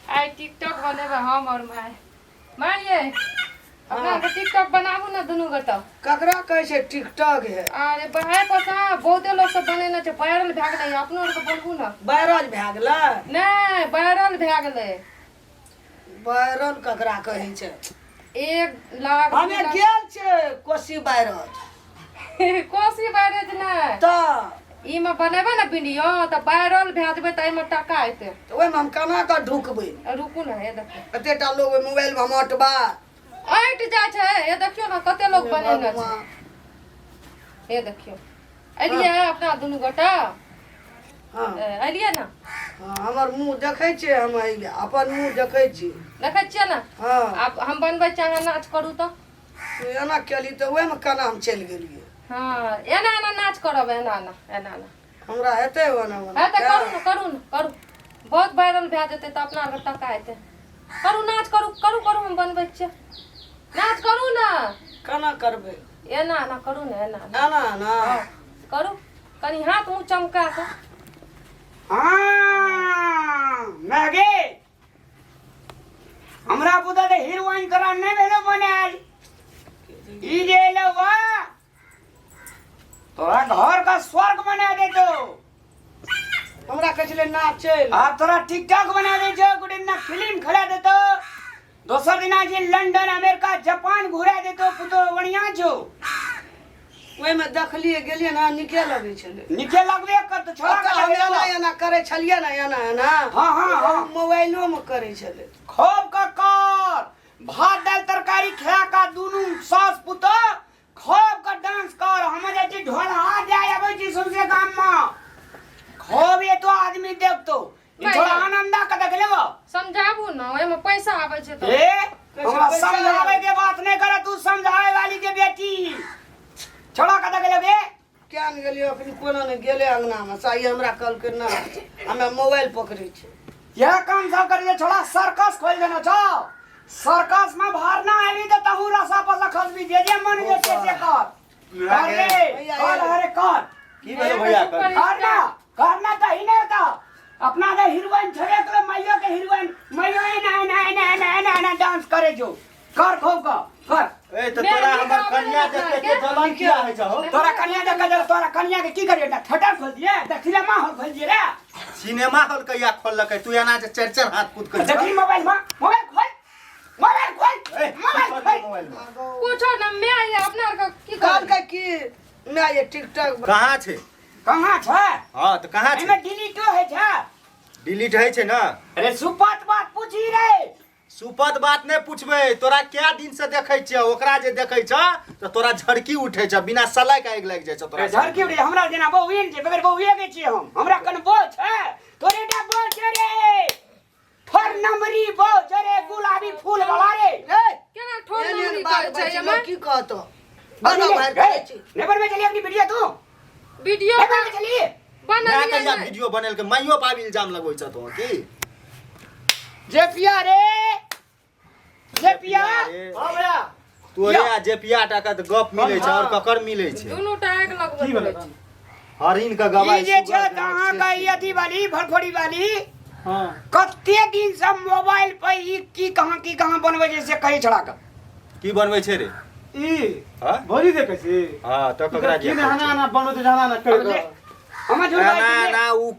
आइ TikTok बनेबै हम और my. My ये अपना आरके टिकटॉक बनाबू ने दुनू गोटा। ककरा कहै छै टिकटॉक है? अरे बाहर पर से बहुते लोग सब बनेने छै, वायरल भए गेलै। अपनो आरके बोलबू ने। वायरल भए गेलै? नहि, वायरल भए गेलै। वायरल ककरा कहै छै? 1 लाख हमे 2 लाख। गेल छै कोसी वायरल। कोसी वायरल नहि। तऽ ई मे बनेबै ने वीडियो तऽ वायरल भए जेबै, तऽ एहिमे टका एतै। तऽ ओहिमे हम केना कऽ ढुकबै? रुकू ने, हे देखियौ। एतेटा लोग ओहि मोबाइलमे हम अटबा अटि जाइ छै। हे देखियौ ने, कते लोग बनेने छै। भगवान। हे देखियौ, एलियै अपना दुनू गोटा? हँ। एलियै ने? हँ, हमर मुँह देखै छियै? हम एहि अपन मुँह देखै छी। देखै छियै ने? हँ। आब हम बनबै छी, अहाँ नाच करू तऽ। तू एना केली तऽ ओहिमे केना हम चलि गेलियै? हँ, एना एना नाच करब, एना एना एना एना। हमरा हेतै ओना ओना? हँ तऽ करू ने, करू ने, करू। बहुत वायरल भए जेतै तऽ अपना आरके टका एतै। करू नाच, करू करू करू। हम बनबै छियै, नाच करू ने। केना करबै? एना एना करू ने, एना एना। एना एना? हँ, करू, कनि हाथ मुँह चमका कऽ। हाँ, मैगे हमरा बुझल तऽ हीरोइन तोरा नहि भेलो बनायल। ई जे एलो बा, तोरा घर का स्वर्ग बना देतो। हमरा कहै छलै नाचै लए। आ तोरा टिकटॉक बना दे छौ, गोटे दिना फिल्म खेला देतो, दोसर दिना जे लंदन अमेरिका जापान घुरा देतो। पुतो बढ़िया छौ। ओहिमे देखलियै, गेलियै ने, नीके लगै छलै। नीके लगबे करतो छोड़ा। ओतऽ हम एना एना करै छलियै ने, एना एना। हाँ, हाँ, हाँ। मोबाइलोमे करै छलै। खूब का कर, भात दाल तरकारी खा का दुनू सास पुतो खूब का डांस कर। हम जाइ छी ढोलहा जाय अबै छी सौंसे गाम में, खूब ये तो आदमी देखतो। ई नहीं। थोड़ा आनंदा के देख लेबो। समझाबू ने, ओहिमे पैसा आबै छै तऽ। ए, हमरा पैसा समझावे के बात नहीं करे तू, समझावे वाली के बेटी। छोड़ा के देख लेबे। किया ने गेलियै? अखन कोना ने गेलै अंगनामे सही। हमरा कहलकै ना, हमे मोबाइल पकड़ै छै। यह काम सब करिए छोड़ा, सर्कस खोल देना छो। सर्कस में भरना आबी तो तहु रसा पसा खसबी, जे जे मन जे से से कर कर रे। भैया, कर अरे कर। की भेलो भैया? कर। करना करना तो ही नहीं होता। अपना के हीरोइन छेबे करे, मैयो के हीरोइन, मैयो एना एना एना एना एना एना डांस करे जो। कर, खूब कर कर। ए, तऽ तोरा हमर कन्या देख के के जलन किया होइ छौ? तोरा कन्या देख के जलन? तोरा कन्या के की करिए? थिएटर खोल दिए, सिनेमा हॉल खोल दिए रे। सिनेमा हॉल कहिया खोललकै? तू एना जे चारि चारि हाथ कूद के देखी मोबाइल में, मोबाइल खोल, मोबाइल खोल, ए, मोबाइल की खोल। करबी मोबाइल में? कुछो न मैं ये अपना आरके की कहलकै करबै? कि मैं ये टिकटॉक। कहाँ छै? कहाँ छै? हाँ, तऽ कहाँ एमे छै? डिलीटो है छै। डिलीट होइ छै ने? अरे, सुपत बात पूछी रे। सुपत बात नहि पूछबै। तोरा क्या दिन से देखै छियै, ओकरा जे देखै छ तऽ तोरा झड़की उठै छ, बिना सलाइ के आगि लागि जाइ छ तोरा। झड़की उठे? हमरा जेना बौए ने छै, बगैर बौए के छियै हम। हमरा कन बौ छै? तोरे टा बौ छै रे, ठोर नमरी बौ छै रे, गुलाबी फूल वाला रे। ए, केना ठोर एहन एहन नमरी बात करै बाजै छै छै, एमे? लोक की कहतो? बना बाहर करै छी। नहीं बनबै चलिए अपनी वीडियो तू। वीडियो नहीं बनबै चलिए। माय बनलियै कहिया नहि। वीडियो बनेलकै? माइयो बाप इल्जाम लगबै छ तो की? जे पिया रे, जे पिया। रे, हाँ भैया। तोरे आ जेपिया टा के तऽ गप मिलै छै, और ककर मिलै छै? दुनू टा आगि लगबैत की भेलै? रहै छै। हरिण के गवाही ई जे छै सुगर तऽ अहाँके ई अथी वाली भरफोड़ी वाली कते दिन से मोबाइल पर ई की कहाँ बनबै छै से कही छड़ा के। की बनबै छै रे? ई हाँ? भौजी देखै छी। हाँ, तऽ ककरा की दिया ने कहै हना छै? हना बनबै छै, हना हना करि कऽ। हमर झूठ ना बाजै ना, उ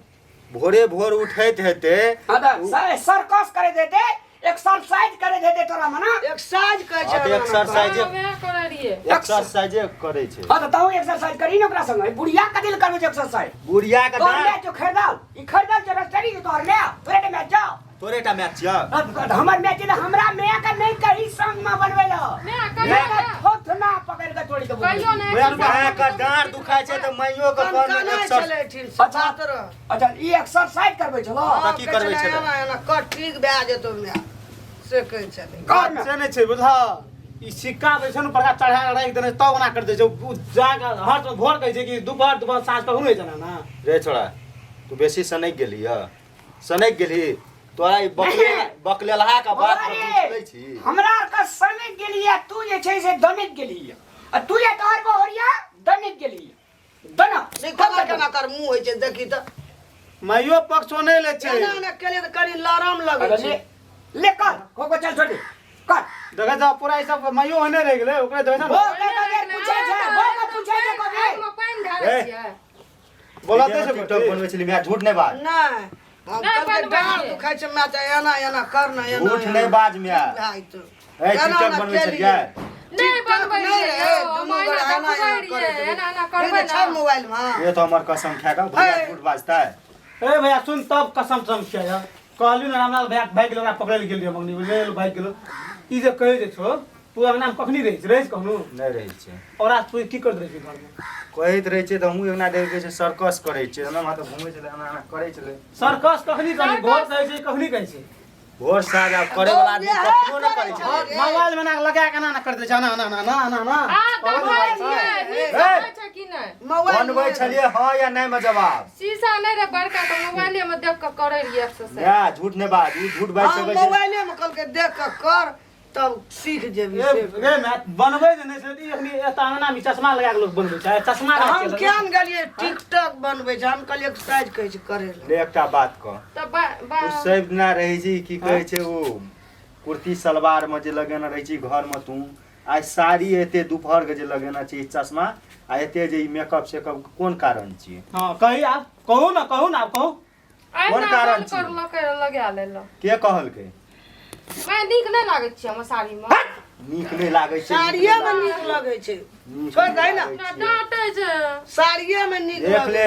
भोरे भोर उठैत हेतै। हाँ तऽ सर्कस करे देते, एक्सरसाइज करे देते तोरा मना। एक्सरसाइज करै छै। हाँ, तऽ एक्सरसाइज। हाँ, वएह करै रहियै। एक्सरसाइजे करै छै। हाँ तऽ तहु एक्सरसाइज करी ने ओकरा संगे। बुढ़िया कथी लए करबै छै एक्सरसाइज? बुढ़िया के तोहर डाँट मैच जो खरीदल, ई खरीदल जो रजिस्ट्री जो तोहर मैच, तोरे के मैच जाओ। तोरे टा मैच छियौ। अब हमर मैच जे हमरा माय के नहीं कही संग में बनबै ल। माय कहियो माय के ना। थोथ ना पकड़ के तोड़ी देबो। कहियो ने। भैया, माय के डाँट दुखाइ छै तऽ माइयो के कन कन कनाइ एक्सरसाइज छलै ठिन से अच्छा। बात रह। अच्छा, ई एक्सरसाइज करबै छलो? तऽ की करबै छलै? एना एना कर, ठीक भए जेतौ माय, से कहै छलै। कर ने। से नहि छै बुझल, ई सिक्का जे छै ने बड़का चढ़ा कऽ राखि देने, तब ओना कर दै छै। उ जाके हर भोर कहै छै कि दुपहर दुपहर साँझ कखनो होइ छै ने। रे छोड़ा, तू बेसी सनकि गेली ह, सनकि गेली। तोरा ई बकले बकलेलहा के बात पर तू अरे, चलै छी। हमरा आर के सनक गेलियै, तू जे छै से दनक गेलियै, आ तू जे तोहर बहोरिया दनक गेलियै, दनक। नहि, केना केना कर मुँह होइ छै, देखी तऽ। माइयो पक्षो नहि लै छै। एना एना केलियै तऽ कनि लरम लगै छै। ले कर कोको चल छोड़ दे कर देखै छ पूरा ई सब माइयो ओहने रहि गेलै ओकरे देखै छ वो ने के कभी पूछे छै वो के पूछे छै कभी आगिमे पानि ढारै ए। छियै बोलते छै टिकटॉक बनबै छली मैं झूठ नहीं बाज नहि हम नहि कहलकै बनबै डाँड़ छियै। दुखाइ छै माय तऽ एना एना कर ने एना झूठ एना। नहीं बाज मैं भाइ तो ए एना टिकटॉक एना बनबै केलियै। छलियै नहि बनबै नहि रहियै रे, यौ, हम दुनू एना गोरा एना देखबै एना रहियै करैत रहै। एना एना देखै करबै छै ने मोबाइलमे ये तो हमर कसम खा कऽ भैया ए। झूठ बाजता है ए भैया सुन तब कसम सम खिया कहलियौ ने रामलाल भैया भागि गेलो ओकरा पकड़ै लए गेल रहियै मंगनी ले एलौ भागि गेलो ई जे कहै जे छौ तू अंगना मे कखनी रहै छै रहै छै कखनो नहि रहै छै और आज तू की करैत रहै छै घरमे कहैत रहै छै तऽ हमहूँ एना देखै छै सर्कस करै छै एना तऽ घुमै छलै एना एना करै छलै सर्कस कखनी करै भोर कहै छै कखनी कहै छै भोर साँझ आब करे वाला आदमी कखनो नहि करै छै मोबाइल में ना लगा के एना एना कर दै छै एना एना एना एना एना एना आ देखै छियै नीक ए। होइ छै कि नहि मोबाइल बनबै छलियै हँ या नहि मे जवाब शीशा नहि रहे बड़का तऽ मोबाइले में देख कऽ करै रहियै एक्सरसाइज ना झूठ नहि बाज ओ झूठ बाजि हँ सकै छै मोबाइलेमे कहलकै देख कऽ कर तब सीख जेबही ए से रे मैं बनबै जे नहि छै ई अखनी एतऽ अंगना में चश्मा लगा के लोग बनबै छै चश्मा लगा हम के किया ने गेलियै टिकटॉक बनबै छै हम कहलियै एक्सरसाइज कहै छै करै लए ले एकटा बात कह तऽ बा बा तू सब दिना रहै छी की कहै छै ओ कुर्ती सलवार मे जे लगेने रहै छी घर मे तू आइ साड़ी एते दुपहर के जे लगेने छी चश्मा आ एते जे ई मेकअप सेकअप के कोन कारण छियै हां कही आब कहू ना कहू ना आब कहू कोन अहिना कारण बंद छी? करलकै लगा लेलक के कहलकै मैं नीक नहि लागै छियै हमर साड़ीमे नीक नहि लागै छै साड़िए मे नीक लगै छै नीक छोड़ि दही ने। नहि लागै छै। डाँटै छै साड़िए मे नीक देख लगै ले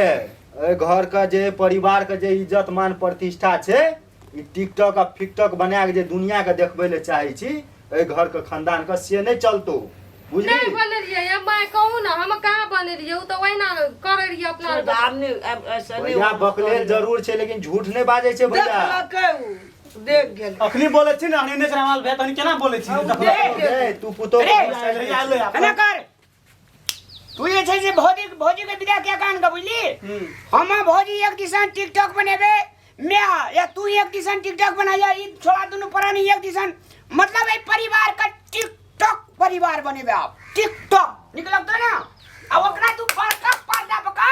एहि घर के जे परिवार के जे इज्जत मान प्रतिष्ठा छै ई टिकटॉक आ फिकटॉक बना के जे दुनिया के देखबै ले चाहै छी एहि घर के खानदान के से नहि चलतो बुझली नहि बनेलियै ये माय कहू ने हम कहाँ बनेलियै ओ तऽ ओहिना करै रहियै अपना छोड़ दे, आब नहि आब ऐसे नहि भैया बकलेल जरूर छै लेकिन झूठ नहि बाजै छै भैया देखलकै उ देख गेल अखनी बोलै छी ने अखनी नहि छै रामलाल भैया तहन केना बोलै छी देख। ए, तू पुतोह रे, आयल एना कर तू जे छै से भौजी भौजी के विदा किया कान के बुझली हम भौजी एक दिसन टिकटॉक बनेबे मैं या तू एक दिसन टिकटॉक बना या ई छोड़ा दुनू प्राणी एक दिसन मतलब ए परिवार का टिकटॉक परिवार बनेबे आप टिकटॉक निक लगतो ना आ ओकरा तू बड़का पर्दा पका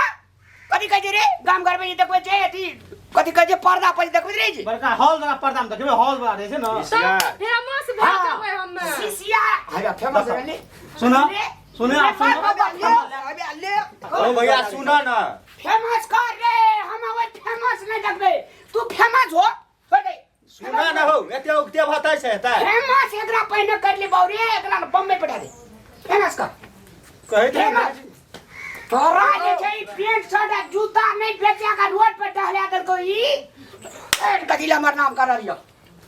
कथी कहै छै रे गाम घर में जे देखबै छै अथी कथी कहै छै पर्दा पर जे देखबैत रहै छै बड़का हॉल वाला पर्दा में देखबै हॉल वाला रहै छै ने सब फेमस भए जेबै हमे सीसिया हया फेमस रहले सुन सुन आप सुन अबे ले ओ भैया सुन ना फेमस कर रे हम आबै फेमस नहि देखबै तू फेमस हो छोड़ दे सुन ना हो एते उगते भतै छै एते फेमस एकरा पहिने कर ले बाऊ रे एकरा बम्बई पठा दे फेमस कर कहैत रहे फेमस तोरा जे छै ई पेंट शर्ट आ जूता नहि बेचा के रोड पर टहला देलको ई ए, कथी ला हमर नाम कर लियो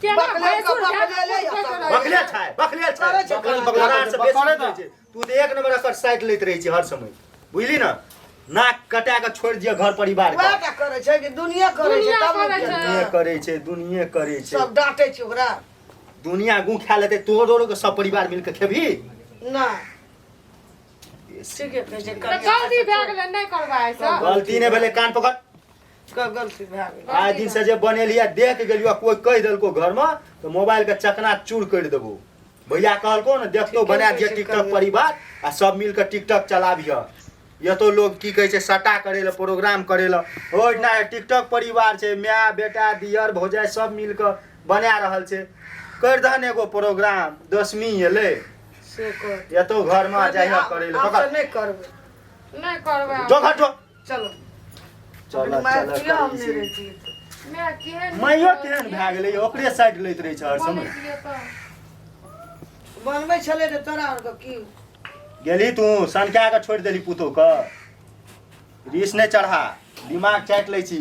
केना बकले भैंसुर के भए बकले कऽ ले पूछैत रहै बकले छै बकले छै करै छै, बकले बकले तोरा से बेसी बकले बुझै छै तू तऽ एक नंबर एकर साइड लैत रहै छी हर समय बुझली ना नाक कटा के छोड़ि दिअ घर परिवार के वएह टा करै छै कि दुनिया करै छै दुनिया तब करै छै। दुनिये करै छै दुनिये करै छै सब डाँटै छै ओकरा दुनिया गु खा लेतै तोरो के सब परिवार मिलके खेबही ना ठीके कहै छै तऽ गलती भए गेलै नहि करबै आइसँ गलती नहि भेलै कान पकड़ गलती भए गेलै आइ दिन से जे बनेलियै देख गेलियो कोई कहि देलको घर में तऽ मोबाइल के चकना चूर करि देबो भैया कहलको ने देखतो ठीके बना कहै दिअ छै, टिकटॉक करबै। परिवार आ सब मिल के टिकटॉक चलाबिह एतो लोग की कहै छै सटा करै लए प्रोग्राम करै लए ओहिना टिकटॉक परिवार छै माय बेटा दियर भौजाइ सब मिल के बना रहल छै करि दहन एगो प्रोग्राम दसमी एलै से कर एतो घर में जाइह करै लए आब से पकड़ नहि करबै नहि करबै जो घर जो चलो चल मारि चल दिअ हम नहि रहितियै तऽ। माय केहन माइयो केहन भए गेलै ओकरे साइड लैत रहै छै हर समय बनैतियै तऽ बनबै छलै रे तोरा आरके की गेली तू सनका के छोड़ि देली पुतोह के रीस नहि चढ़ा दिमाग चाटि लै छी